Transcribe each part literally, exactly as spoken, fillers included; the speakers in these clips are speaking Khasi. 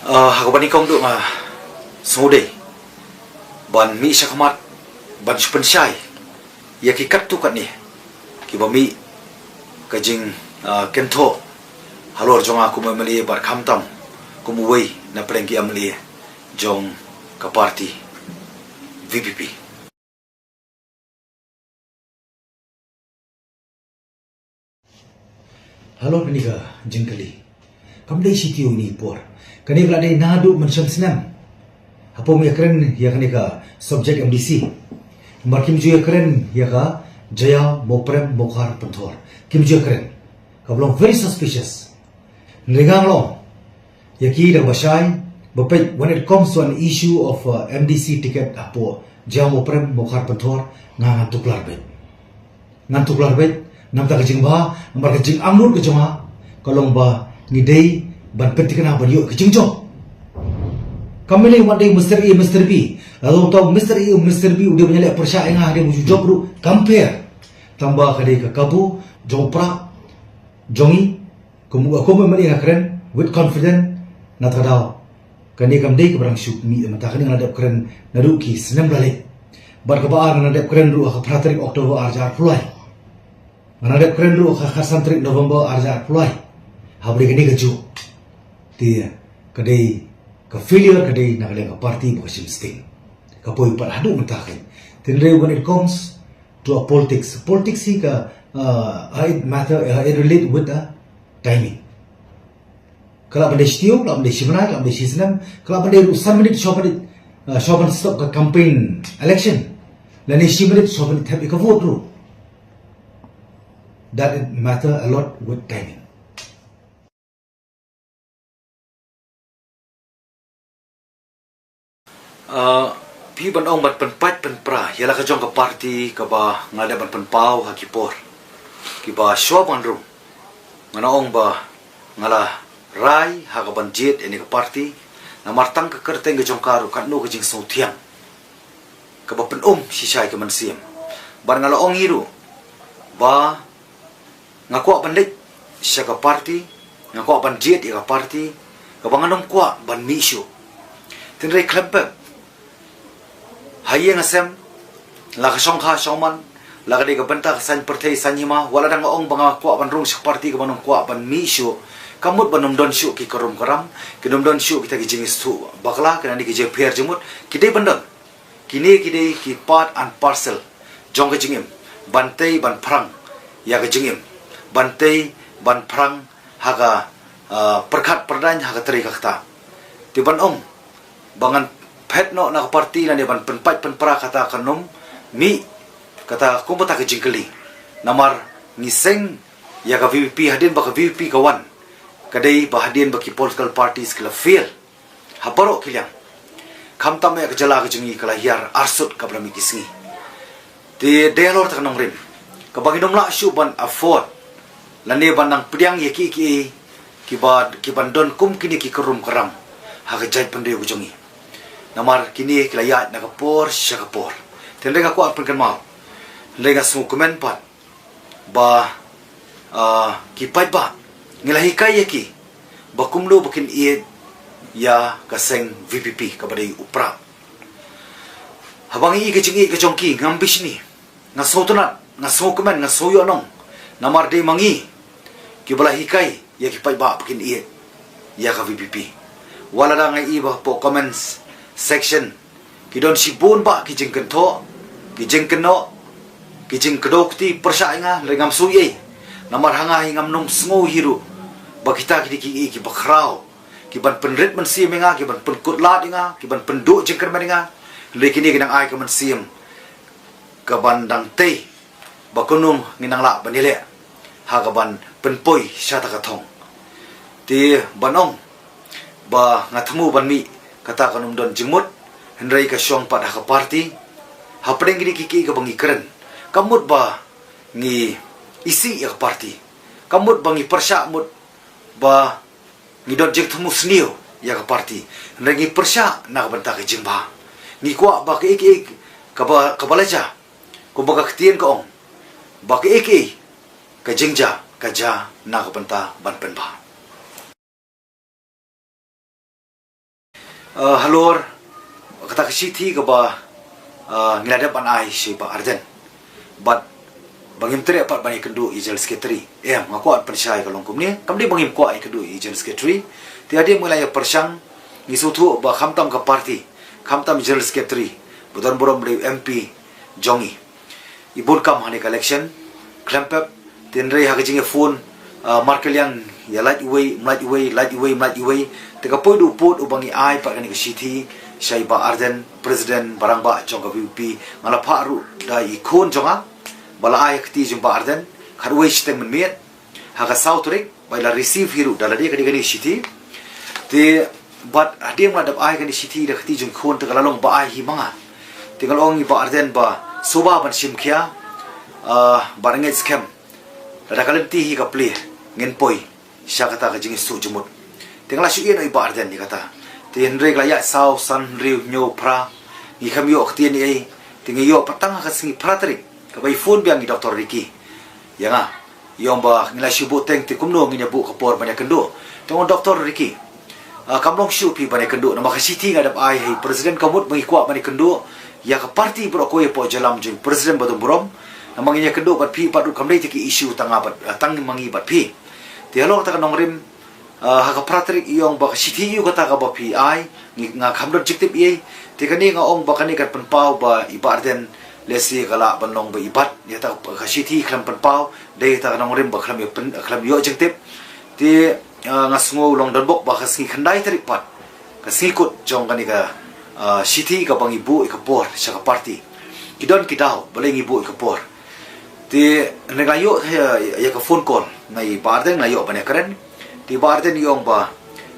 Ah, ha kaba nyngkong duh nga sngewdei ban mih shakhmat ban shu pynshai ïa ki katto katne kiba mih ka jing, ah, kynthoh halor jong nga kum u M L A bad khamtam kum uwei na pdeng ki M L A jong ka party V P P. Halor kane ka jingkylli, kam dei shi taïew ïa kane ka por. Kane ka la dei naduh mynshem snem hapoh ïakren ïa kane ka subject M D C. Namar kim ju ïakren ïa ka Jaïaw Mawprem Mawkhar Pynthor. Kim ju ïakren. Ka long very suspicious. Hynrei nga long ïa ki da kaba shai ba peit, when it comes to an issue of, uh, M D C ticket hapoh Jaïaw Mawprem Mawkhar Pynthor, nga ngan tuklar beit. Ngan tuklar beit namar ka jingbha, namar ka jingangnud ka jong nga ka long ba ngi dei ban pynthikna ban ïoh ka jingjop. Kam dei wat dei Mister A, Mister B. Lada uta u Mister A, Mister B u dei ban ïaleh pyrshah ïa nga hadien ba ju jop ruh kam pher. Tangba ka dei ka kabu jong u prah jong ngi. Kum, kum u M L A nga kren with confidence, na kata ka daw kane kam dei kaba dang shu mih, mynta kane nga la dep kren naduh ki snem ba la leit. Bad kaba ar nga la dep kren ruh ha ka phra tarik October ar hajar arphew lai. Nga la dep kren ruh ha ka khatsan tarik November ar hajar arphew lai. Haba dei kane kajuh, te ka dei ka failure ka dei na ka liang ka party bad ka shim sting. Ka poi pat haduh mynta ka. Hynrei when it comes to a politics, politics hi ka, uh, ha it matter, uh, it relate with a timing. Ka lah ban dei shi taïew, ka lah ban dei shi bnai, ka lah ban dei shi snem, ka lah ban dei ruh san minit, shwa minit, uh, shwa ban stop ka campaign election. Lane shi minit, shwa minit thep ïa ka vote ruh. That it matter a lot with timing. Ah, phi ban ong ban pynpait pynpra ïa la ka jong ka party kaba nga la dep ban pynpaw ha ki por kiba shwa ban rung. Nga ong ba nga la rai ha ka ban jied ïa kane ka party, namar tang ka kyrteng ka jong ka ruh katno ka jingsngewthiang kaba pynum shisha ïa ka mynsiem. Bad nga la ong hi ruh ba nga kwah ban leit sha ka party, nga kwah ban jied ïa ka party kaba ngan ym kwah ban mih shuh. Hynrei khlem pep, ha ïing ha sem, la ka shongkha shongman, la ka dei ka bynta ka saiñ pyrthei saiñ hima, wat la dang ong ba nga kwah ban rung sha ka party kaba ngan ym kwah ban mih shuh, ka mut ban ym don shuh ki karum karam, ki ym don shuh kita ki jingïathuh bakla, ki nang ki jingpher jingmut, ki dei ban don. Kine ki dei ki part and parcel jong ka jingim. Ban tei ban phrang ïa ka jingim. Ban tei ban phrang ha ka, ah, pyrkhat pyrdaiñ ha ka trei ka ktah. Te ban ong ba ngan phet noh na ka party lane ban pynpait pynpra, kata kan ym mih, kata kumta ka jingkylli. Namar ngi seng ïa ka V P P, hadien ba ka V P P ka wan, ka dei ba hadien ba ki political parties ki la fail ha baroh ki liang. Khamtam ïa ka jylla ka jong ngi ka la hiar arsut kaba la mih ki sngi. Te dei halor kata ka nongrim kaba ngin ym lah shuh ban afford lane ban nang pdiang ïa kiei kiei kiba, kiban don kum kine ki karum karam ha ka jaitbynriew ka jong ngi. Namar kine ki la ïaid na ka por sha ka por. Te hynrei nga kwah pynkynmaw, hynrei nga sngewkmen pat ba, ah, ki paidbah, ngi la hikai ïa ki ba kumno ba kin ïeit ïa ka seng V P P kaba dei u prah. Haba ngi ïohi ka jingïeit ka jong ki, ngam bishni, nga sngewtynnat, nga sngewkmen, nga sngew ïohnong. Namar dei ma ngi kiba la hikai ïa ki paidbah ba kin ïeit ïa ka V P P. Wat la dang ngi ïohi ba hapoh comments section ki don shibun bah ki jingkynthoh, ki jingkynnoh, ki jingkdew kti pyrshah ïa nga, hynrei ngam sngew ei. Namar ha nga hi ngam nym sngew hi ruh ba kita ki dei kiei kiba khraw, kiban pynrit mynsiem ïa nga, kiban pynkut lad ïa nga, kiban pynduh jingkyrmen ïa nga. Hynrei kine ki nang ai ka mynsiem kaban dang tei ba kumno ngin nang lah ban ïaleh ha kaban pynpoi sha kata ka thong. Te ban ong ba nga thmu ban mih, kata kan ym don jingmut, hynrei ka shong pat ha ka party. Hapdeng kine kiei kiei kaba ngi kren, ka mut ba ngi isih ïa ka party, ka mut ba ngi pyrshah mut ba ngi don jingthmu sniew ïa ka party, hynrei ngi pyrshah na ka bynta ka jingbha. Ngi kwah ba kiei kiei kaba, kaba la jia, kumba ka ktien ka ong, ba kiei kiei ka jingjia ka jia na ka bynta ban pynbha. Uh, halor kata ka shithi kaba uh, ngi la dep ban ai sha i Bah Ardent. Bad ba ngim treh pat ban ïakynduh ïa i General Secretary. Em, nga kwah pynshai ka long kumne. Kam dei ba ngim kwah ïakynduh ïa i General Secretary. Te hadien ba ngi la ïa pyrshang, ngi sngewthuh ba khamtam ka party, khamtam i General Secretary, ba don burom dei u M P jong ngi, i bun kam ha kane ka election, khlem pep. Te hynrei ha ka jingïaphone, ah, markylliang, ïa lait uwei, ym lait uwei, lait uwei, ym lait uwei. Te ka poi da u pud uba ngi ai pat kane ka shithi sha i Bah Ardent, President ba rangbah jong ka V P P. Nga la phah ruh da i khun jong nga ba la ai ha ka kti jong i Bah Ardent, khatwei shiteng mynmiet, ha ka saw tarik, ba i la receive hi ruh da lade kane ka shithi. Te bad hadien ba la dep ai kane ka shithi da ka kti jong i khun, te ka la long ba ai hi ma nga. Te nga la ong ïa i Bah Ardent ba sngewbha ban shim khia, ah, ba ngeit skhem, lada ka lynti hi ka plie, ngin poi sha kata ka jingïasyllok jingmut. Te nga la shu ïeh noh ïa i Bah Ardent ïa kata. Te hynrei ka la ïaid saw, san, hynriew, hynñiew, phra, ngi khlem ïoh ktien ei ei. Te ngi ïoh pat tang ha ka sngi phra tarik, kaba i phone biang i Doctor Ricky ïa nga, i ong ba ngi la shu buh teng, te kumno ngin ïa buh ka por ban ïakynduh? Te nga ong, Doctor Ricky, ah, kam long shuh phi ban ïakynduh, namar ka shithi nga dep ai ha i President, ka mut ba ngi kwah ban ïakynduh ïa ka party baroh kawei hapoh jingïalam jong i President ba don burom. Namar ngin ïakynduh bad phi pat ruh kam dei te ki issue tang nga bad, ah, tang ma ngi bad phi. Te halor kata ka nongrim, ah, ha ka phra tarik i ong ba ka shithi aiu kata kaba phi ai, ngi, nga kam don jingtip ei ei. Te kane nga ong ba kane kan pynpaw ba i Bah Ardent lehse ka lah ban long ba i bat ïa kata ka shithi, khlem pynpaw, dei kata ka nongrim ba khlem ïoh pyn-, khlem ïoh jingtip. Te, ah, nga sngew long donbok ba ka sngi khyndai tarik pat, ka sngi kut jong kane ka, ah, shithi kaba ngi buh ïa ka por sha ka party. Ki don ki daw balei ngi buh ïa ka por. Te hynrei nga la ïoh ïa, ïa ka phone call na i Bah Ardent, nga la ïoh ban ïakren. Te i Bah Ardent i ong ba,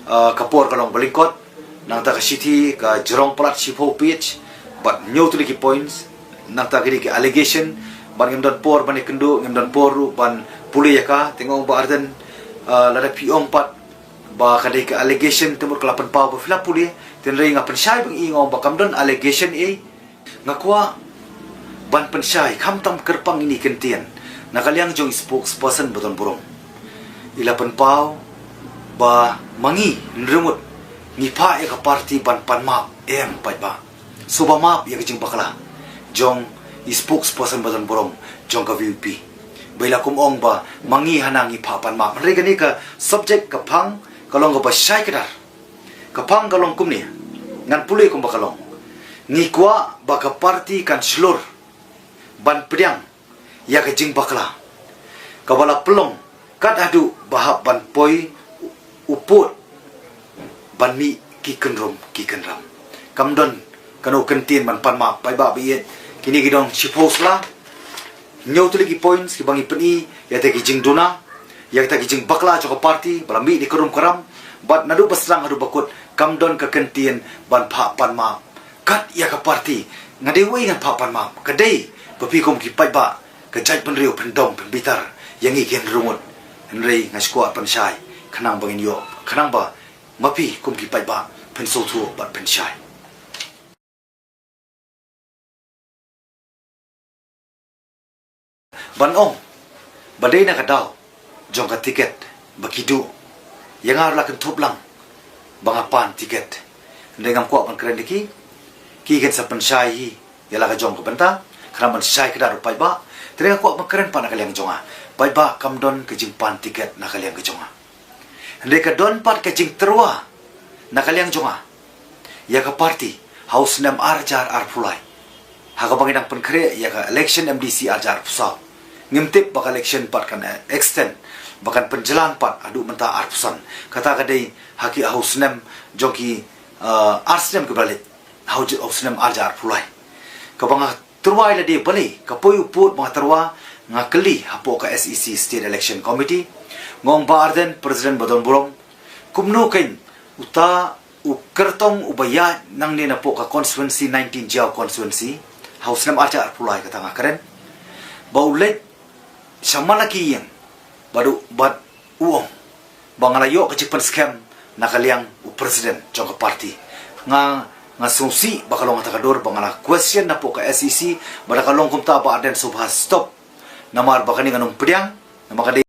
ah, ka por ka long ba lyngkot, nangta ka shithi ka jrong palat shiphew page bad hynñiew tylli ki points, nangta ki dei ki allegation, bad ngim don por ban ïakynduh, ngim don por ruh ban pule ïa ka. Te nga ong, Bah Ardent, ah, lada phi ong pat ba ka dei ka allegation, te mut ka la pynpaw ba phi la pule. Te hynrei nga pynshai ba ngi, nga ong ba kam don allegation ei ei. Nga kwah ban pynshai, khamtam kyrpang ïa i kyntien na ka liang jong i spokesperson ba don burom. I la pynpaw ba ma ngi, hynriew ngut, ngi phah ïa ka party ban pan map. Em paidbah, sngewbha map ïa ka jingbakla jong i spokesperson ba don burom jong ka V P P. Ba i la kum ong ba ma ngi hana ngi phah pan map. Hynrei kane ka subject ka phang ka long kaba shai kdar. Ka phang ka long kumne, ngan pule kumba ka long. Ngi kwah ba ka party kan shlur ban pdiang ïa ka jingbakla kaba la pynlong kat haduh ba hap ban poi u pud ban mih ki kynrum ki kynram. Kam don kano kyntien ban pan map, paidbah ba ïeit. Kine ki don shiphew sla, hynñiew tylli ki points kiba ngi pyni ïa kata ki jingduna, ïa kata ki jingbakla jong ka party ba la mih na ki kynrum kynram. Bad naduh ba sdang haduh ba kut kam don ka kyntien ban phah pan map kat ïa ka party. Nga dei uei ngan phah pan map? Ka dei ba phi kum ki paidbah ka jaitbynriew phin dom phin bitar ïa ngi ki hynriew ngut. Hynrei nga shu kwah pynshai khnang ba ngin ïoh, khnang ba ma phi kum ki paidbah phin sngewthuh bad pynshai. Ban ong ba dei na ka daw jong ka tiket ba ki duh, ïa nga ruh la kynthup lang ba nga pan tiket. Hynrei ngam kwah ban kren ïa ki, ki kin sa pynshai hi ïa la ka jong ka bynta, khnang ban shai kdar ruh paidbah. Te nga kwah ban kren pat na ka liang jong nga, paidbah, kam don ka jingpan tiket na ka liang ka jong nga. Hynrei ka don pat ka jingtyrwa na ka liang jong nga ïa ka party ha u snem ar hajar arphew lai, ha kaba ngi dang pynkhreh ïa ka election M D C ar hajar arphew saw. Ngim tip ba ka election pat kan, eh, extend, ba kan pynjlan pat haduh mynta arphew san. Kata ka dei ha ki, ha u snem jong ki, eh, ar snem kiba la leit, ha u, ha u snem ar hajar arphew lai. Kaba nga tyrwa ïa lade balei, ka poi u pud ba nga tyrwa, nga kylli hapoh ka S E C State Election Committee. Nga ong, Bah Ardent, President ba don burom, kumno kein uta u kyrtong uba ïaid nangne napoh ka constituency nineteen, Jaïaw constituency, ha u snem ar hajar arphew lai, kata nga kren, ba u leit sha man la ki ïing, bad u, bad u ong ba nga la ïoh ka jingpynskhem na ka liang u president jong ka party. Nga, nga sngewsih ba ka long kata ka dur, ba nga la question napoh ka S E C, ba da ka long kumta, Bah Ardent, sngewbha stop. Namar ba kane ngan ym pdiang, namar ka dei